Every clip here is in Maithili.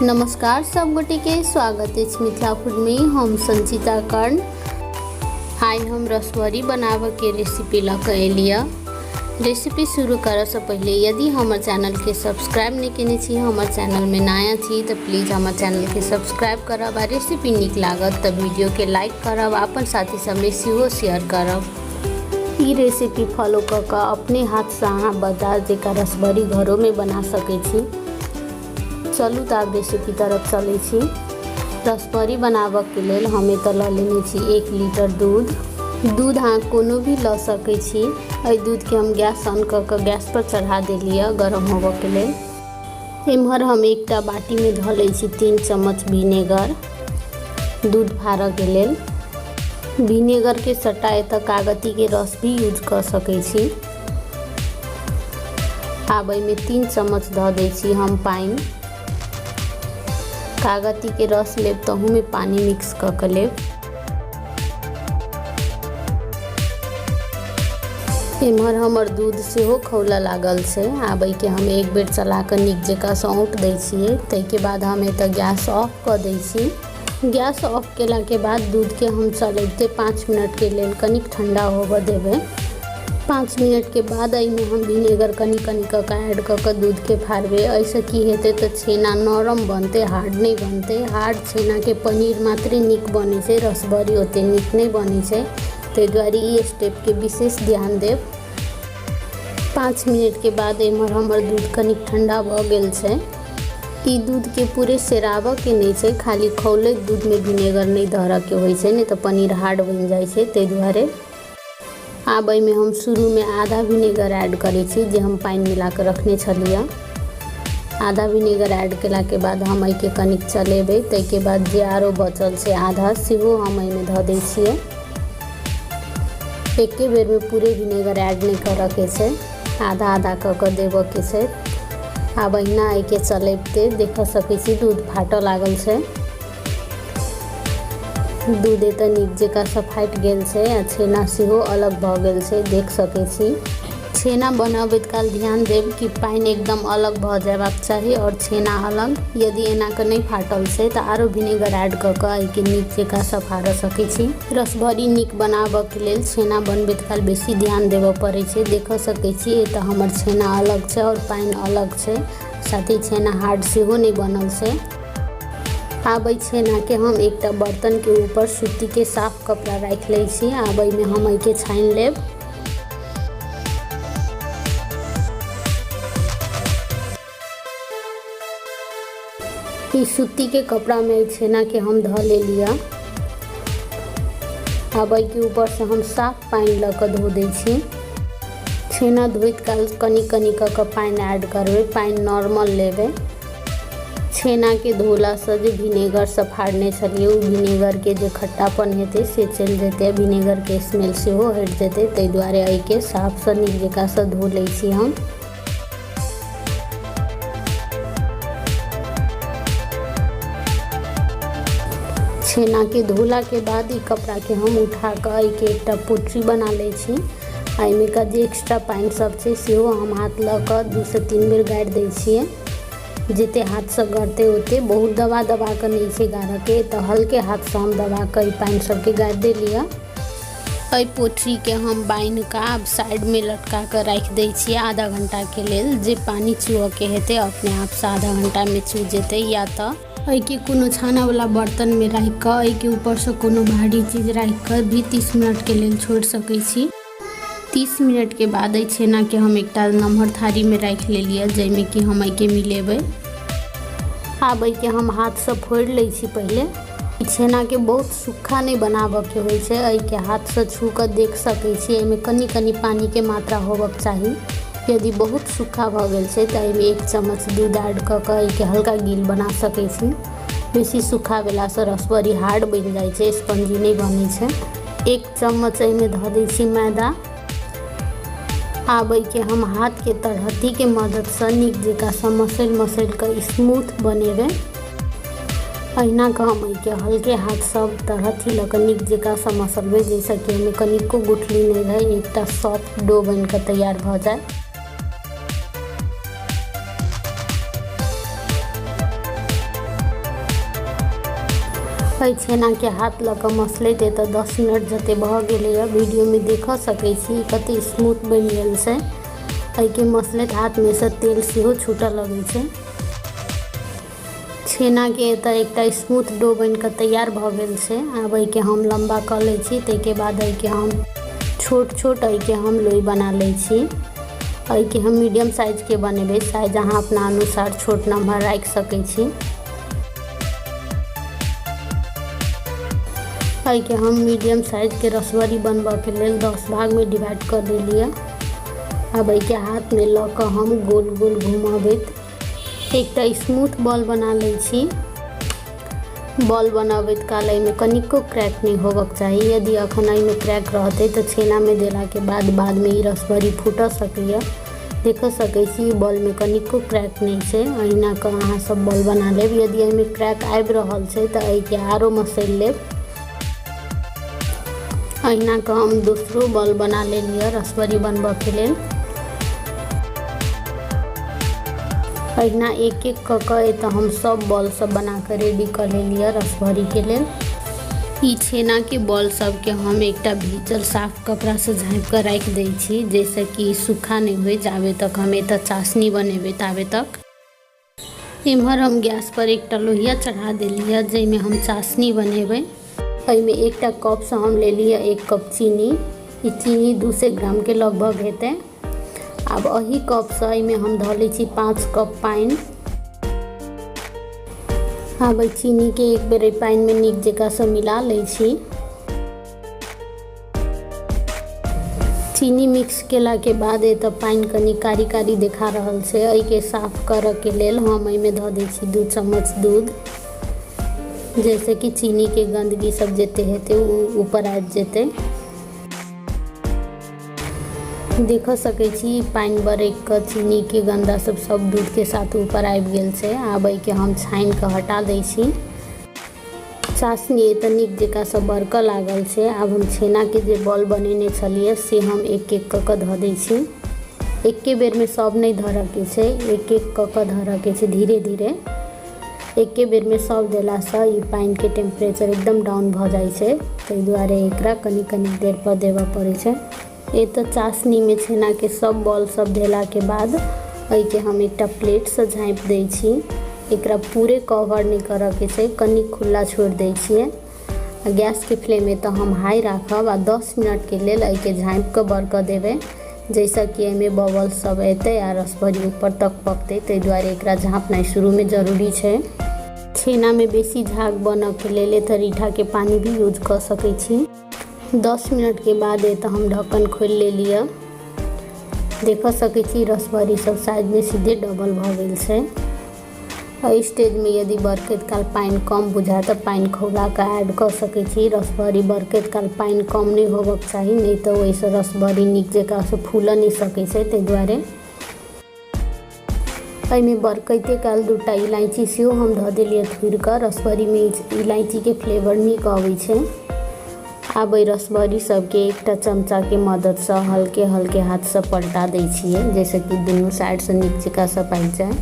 नमस्कार सब गोटे के स्वागत अछि मिथिला फूड में। हम संचिता कर्ण। आइ हम रसवड़ी बनाबऽ के रेसिपी लऽ कऽ एलियै। रेसिपी शुरू करऽसँ पहिले यदि हमर चैनलके सब्सक्राइब नहि केने छी, हमर चैनलमे नया छी, तऽ प्लीज हमर चैनलके सब्सक्राइब करब आ रेसिपी नीक लागत तऽ वीडियोके लाइक करब आ अपन साथी सबमे सेहो शेयर करब। ई रेसिपी फॉलो कऽ कऽ अपने हाथसँ अहाँ बाजार जकाँ रसबड़ी घरोमे बना सकै छी। चलू तऽ आब रेसिपी तरफ चलै छी। रसबड़ी बनाबऽके लेल हम एतऽ लऽ लेने छी 1 लीटर दूध। दूध अहाँ कोनो भी लऽ सकै छी। एहि दूधके हम गैस ऑन कऽ कऽ गैसपर चढ़ा देलियै गरम होबऽके लेल। एम्हर हम एकटा बाटीमे धऽ लै छी 3 चम्मच विनेगर दूध फाड़ऽके लेल। विनेगरके सट्टा एतऽ कागतीके रस भी यूज कऽ सकै छी। आब एहिमे 3 चम्मच धऽ दै छी हम पानि। कागतीके रस लेब तहूमे पानि मिक्स कऽ कऽ लेब। एम्हर हमर दूध सेहो खौलऽ लागल छै। आब एहिके हम एक बेर चला कऽ नीक जकाँसँ औँट दै छियै। ताहिके बाद हम एतऽ गैस ऑफ कऽ दै छी। गैस ऑफ केलाके बाद दूधके हम चलैबते 5 मिनटके लेल कनिक ठण्डा होबऽ देबै। 5 मिनटके बाद एहिमे हम विनेगर कनि कनि कऽ कऽ ऐड कऽ कऽ दूधके फाड़बै। एहिसँ की हेतै तऽ छेना नरम बनतै, हार्ड नहि बनतै। हार्ड छेनाके पनीर मात्रे नीक बनै छै, रसबड़ी ओते नीक नहि बनै छै। ताहि दुआरे ई स्टेपके विशेष ध्यान देब। 5 मिनटके बाद एम्हर हमर दूध कनिक ठण्डा भऽ गेल छै। ई दूधके पूरे सेराबऽके नहि छै, खाली खौलैत दूधमे विनेगर नहि धरऽके होइ छै, नहि तऽ पनीर हार्ड बनि जाइ छै। ताहि दुआरे आब एहिमे हम शुरूमे आधा विनेगर ऐड करै छी, जे हम पानि मिला कऽ रखने छलियै। आधा विनेगर ऐड केलाके बाद हम एहिके कनिक चलेबै। ताहिके बाद जे आरो बचल छै आधा, सेहो हम एहिमे धऽ दै छियै। एके बेरमे पूरे विनेगर ऐड नहि करऽके छै, आधा आधा कऽ कऽ देबऽके छै। आब अहिना एहिके चलैबते देख सकै छी दूध फाटऽ लागल छै। दूध एतऽ नीक जकाँसँ फाटि गेल छै आ छेना सेहो अलग भऽ गेल छै, देख सकै छी। छेना बनाबैत काल ध्यान देब कि पानि एकदम अलग भऽ जयबाक चाही आओर छेना अलग। यदि एना कऽ नहि फाटल छै तऽ आरो विनेगर ऐड कऽ कऽ एहिके नीक जकाँसँ फाड़ऽ सकै छी। रसभरी नीक बनाबऽके लेल छेना बनबैत काल बेसी ध्यान देबऽ पड़ै छै। देखऽ सकै छी एतऽ हमर छेना अलग छै आओर पानि अलग छै, साथ ही छेना हार्ड सेहो नहि बनल छै। आब एहि छेनाके हम एकटा बर्तनके ऊपर सूतीके साफ कपड़ा राखि लै छी। आब एहिमे हम एहिके छानि लेब। ई सूतीके कपड़ामे एहि छेनाके हम धऽ लेलियै। आब एहिके ऊपरसँ हम साफ पानि लऽ कऽ धो दै छी। छेना धोइत काल कनि कनि कऽ कऽ पानि ऐड करबै, पानि नॉर्मल लेबै। छेनाके धोलासँ जे विनेगरसँ फाड़ने छलियै, ओ विनेगरके जे खट्टापन हेतै से चलि जेतै, विनेगरके स्मेल सेहो हटि जेतै। ताहि दुआरे एहिके साफसँ नीक जकाँसँ धो लै छी हम। छेनाके धोलाके बाद ई कपड़ाके हम उठा कऽ एहिके एकटा पोटरी बना लै छी। एहिमे का जे एक्स्ट्रा पानि सब छै सेहो हम हाथ लऽ कऽ 2 से 3 बेर गाड़ि दै छियै। जते हाथसँ गड़तै ओते, बहुत दबा दबा कऽ नहि छै गाड़ऽके, तऽ हल्के हाथसँ हम दबा कऽ ई पानि सबके गाड़ि देलियै। एहि पोटरीके हम बान्हि कऽ आब साइडमे लटका कऽ राखि दै छियै आधा घंटाके लेल। जे पानि चुअऽके हेतै अपने आपसँ आधा घंटामे चू जेतै। या तऽ एहिके कोनो छानऽवला बर्तनमे राखि कऽ एहिके ऊपरसँ कोनो भारी चीज राखि कऽ भी 30 मिनटके लेल छोड़ि सकै छी। 30 मिनटके बाद एहि छेनाके हम एकटा नमहर थारीमे राखि लेलियै, जाहिमे कि हम एहिके मिलेबै। आब एहिके हम हाथसँ फोड़ि लै छी। पहिले ई छेनाके बहुत सूखा नहि बनाबऽके होइ छै। एहिके हाथसँ छू कऽ देख सकै छी, एहिमे कनि कनि पानिके मात्रा होबऽके चाही। यदि बहुत सूखा भऽ गेल छै तऽ एहिमे 1 चम्मच दूध ऐड कऽ कऽ एहिके हल्का गील बना सकै छी। बेसी सूखा भेलासँ रसबड़ी हार्ड बनि जाइ छै, स्पंजी नहि बनै छै। 1 चम्मच एहिमे धऽ दै छी मैदा। आब एहिके हम हाथके तरहत्थीके मददसँ नीक जकाँसँ मसलि मसलि कऽ स्मूथ बनेबै। अहिना कऽ हम एहिके हल्के हाथसँ तरहत्थी लऽ कऽ नीक जकाँसँ मसलबै, जाहिसँ कि एहिमे कनिको गुठली नहि रहै, एकटा सॉफ्ट डो बनि कऽ तैयार भऽ जाय। एहि छेनाके हाथ लऽ कऽ मसलैत एतऽ 10 मिनट जते भऽ गेलैए। वीडियोमे देखऽ सकै छी कते स्मूथ बनि गेल छै। एहिके मसलैत हाथमे सँ तेल सेहो छूटऽ लगै छै। छेनाके एतऽ एकटा स्मूथ डो बनि कऽ तैयार भऽ गेल छै। आब एहिके हम लम्बा कऽ लै छी, ताहिके बाद एहिके हम छोट छोट एहिके हम लोइ बना लै छी। एहिके हम मीडियम साइजके बनेबै। साइज अहाँ अपना अनुसार छोट नम्हर राखि सकै छी। एहिके हम मीडियम साइजके रसवड़ी बनबऽके लेल 10 भागमे डिवाइड कऽ देलियै। आब एहिके हाथमे लऽ कऽ हम गोल गोल घुमबैत एकटा स्मूथ बॉल बना लै छी। बॉल बनबैत काल एहिमे कनिको क्रैक नहि होबक चाही। यदि अखन एहिमे क्रैक रहतै तऽ छेनामे देलाके बाद बादमे ई रसभरी फूटऽ सकैए। देख सकै छी, बॉलमे कनिको क्रैक नहि छै। अहिना कऽ अहाँ सब बॉल बना लेब। यदि एहिमे क्रैक आबि रहल छै तऽ एहिके आरो मसैल लेब। अहिना कऽ हम दोसरो बॉल बना लेलियै रसबड़ी बनबऽके लेल। अहिना एक एक कऽ कऽ एतऽ हम सब बॉल सब बना कऽ रेडी कऽ लेलियै रसभरीके लेल। ई छेनाके बॉल सबके हम एकटा भीजल साफ कपड़ासँ झाँपि कऽ राखि दै छी, जाहिसँ कि सूखा नहि होइ जाबे तक हम एतऽ चाशनी बनेबै ताबे तक। एम्हर हम गैस पर एकटा लोहिया चढ़ा देलियै, जाहिमे हम चाशनी बनेबै। एहिमे एकटा कपसँ हम लेलियै 1 कप चीनी। ई चीनी 200 ग्रामके लगभग हेतै। आब एही कपसँ एहिमे हम धऽ लै छी 5 कप पानि। आब एहि चीनीके एक बेर एहि पानिमे नीक जकाँसँ मिला लै छी। चीनी मिक्स केलाके बाद एतऽ पानि कनि कारी कारी देखा रहल छै। एहिके साफ करऽके लेल हम एहिमे धऽ दै छी 2 चम्मच दूध, जाहिसँ कि चीनीके गन्दगी सब जते हेतै ओ ऊपर आबि जेतै। देख सकै छी, पानि बरकि कऽ चीनीके गन्दा सब सब दूधके साथ ऊपर आबि गेल छै। आब एहिके हम छानि कऽ हटा दै छी। चाशनी एतऽ नीक जकाँसँ बरकऽ लागल छै। आब हम छेनाके जे बॉल बनेने छलियै से हम एक एक कऽ कऽ धऽ दै छी। एके बेरमे सब नहि धरऽके छै, एक एक कऽ कऽ धरऽके छै धीरे धीरे। एके बेरमे सब देलासँ ई पानिके टेम्परेचर एकदम डाउन भऽ जाइ छै, ताहि दुआरे एकरा कनि कनि देर पर देबऽ पड़ै छै। एतऽ चाशनीमे छेनाके सब बॉल सब देलाके बाद एहिके हम एकटा प्लेटसँ झाँपि दै छी। एकरा पूरे कवर नहि करऽके छै, कनि खुल्ला छोड़ि दै छियै। आ गैसके फ्लेम एतऽ हम हाई राखब आ 10 मिनटके लेल एहिके झाँपि कऽ बरकऽ देबै, जाहिसँ कि एहिमे बबल्स सब एतै आ रसभरी ऊपर तक पकतै। ताहि दुआरे एकरा झाँपनाइ शुरूमे जरूरी छै। छेनामे बेसी झाग बनऽके लेल एतऽ रीठाके पानि भी यूज कऽ सकै छी। 10 मिनटके बाद एतऽ हम ढक्कन खोलि लेलियै। देख सकै छी, रसभरी सब साइजमे सीधे डबल भऽ गेल छै। एहि स्टेजमे यदि बरकैत काल पानि कम बुझाय तऽ पानि खौला कऽ ऐड कऽ सकै छी। रसभरी बरकैत काल पानि कम नहि होबक चाही, नहि तऽ ओहिसँ रसभरी नीक जकाँसँ फूलऽ नहि सकै छै। ताहि दुआरे एहिमे बरकैते काल 2टा इलायची सेहो हम धऽ देलियै थुरि कऽ। रसभरीमे इलायचीके फ्लेवर नीक अबै छै। आब एहि रसभरी सबके एकटा चमचाके मददसँ हल्के हल्के हाथसँ पलटा दै छियै, जाहिसँ कि दुनू साइडसँ नीक जकाँसँ पाकि जाय।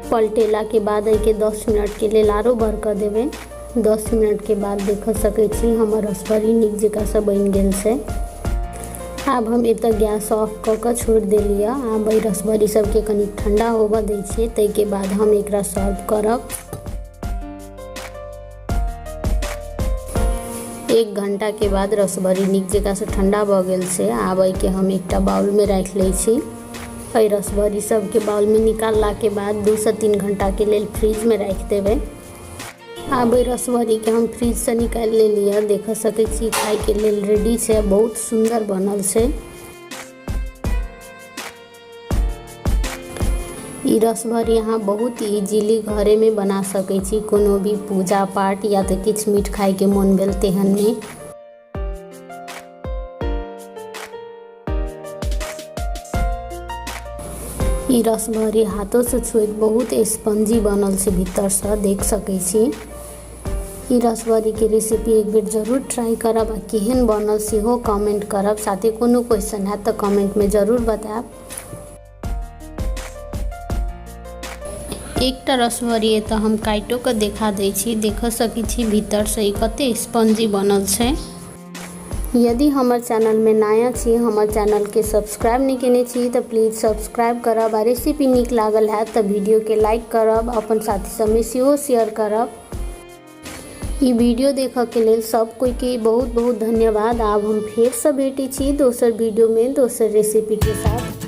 पलटेलाके बाद एहिके 10 मिनटके लेल आरो बरकऽ देबै। 10 मिनटके बाद देख सकै छी, हमर रसभरी नीक जकाँसँ बनि गेल छै। आब हम एतऽ गैस ऑफ कऽ कऽ छोड़ि देलियै। आब एहि रसभरी सबके कनि ठण्डा होबऽ दै छियै, ताहिके बाद हम एकरा सर्व करब। 1 घंटाके बाद रसभरी नीक जकाँसँ ठण्डा भऽ गेल छै। आब एहिके हम एकटा बाउलमे राखि लै छी। एहि रसभरी सबके बाउलमे निकाललाके बाद 2 से 3 घंटाके लेल फ्रिजमे राखि देबै। आब एहि रसभरीके हम फ्रिजसँ निकालि लेलियै। देख सकै छी, खाइके लेल रेडी छै, बहुत सुन्दर बनल छै। ई रसभरी अहाँ बहुत इजीली घरेमे बना सकै छी, कोनो भी पूजा पाठ या तऽ किछु मीठ खाइके मोन भेल तेहनमे। ई रसभरी हाथोसँ छुएत बहुत स्पंजी बनल छै भीतरसँ, देख सकै छी। ई रसभरीके रेसिपी एक बेर जरूर ट्राई करब आ केहन बनल सेहो कमेंट करब। साथे कोनो क्वेश्चन हैत तऽ कमेंटमे जरूर बतायब। एकटा रसभरी एतऽ हम काटिओ कऽ देखा दै छी। देख सकै छी भीतरसँ ई कते स्पंजी बनल छै। यदि हमर चैनलमे नया छी, हमर चैनलके सब्सक्राइब नहि केने छी तऽ प्लीज सब्सक्राइब करब आ रेसिपी नीक लागल हैत तऽ वीडियोके लाइक करब, अपन साथी सबमे सेहो शेयर करब। ई वीडियो देखऽके लेल सब कोइके बहुत बहुत धन्यवाद। आब हम फेरसँ भेटै छी दोसर वीडियोमे दोसर रेसिपीके साथ।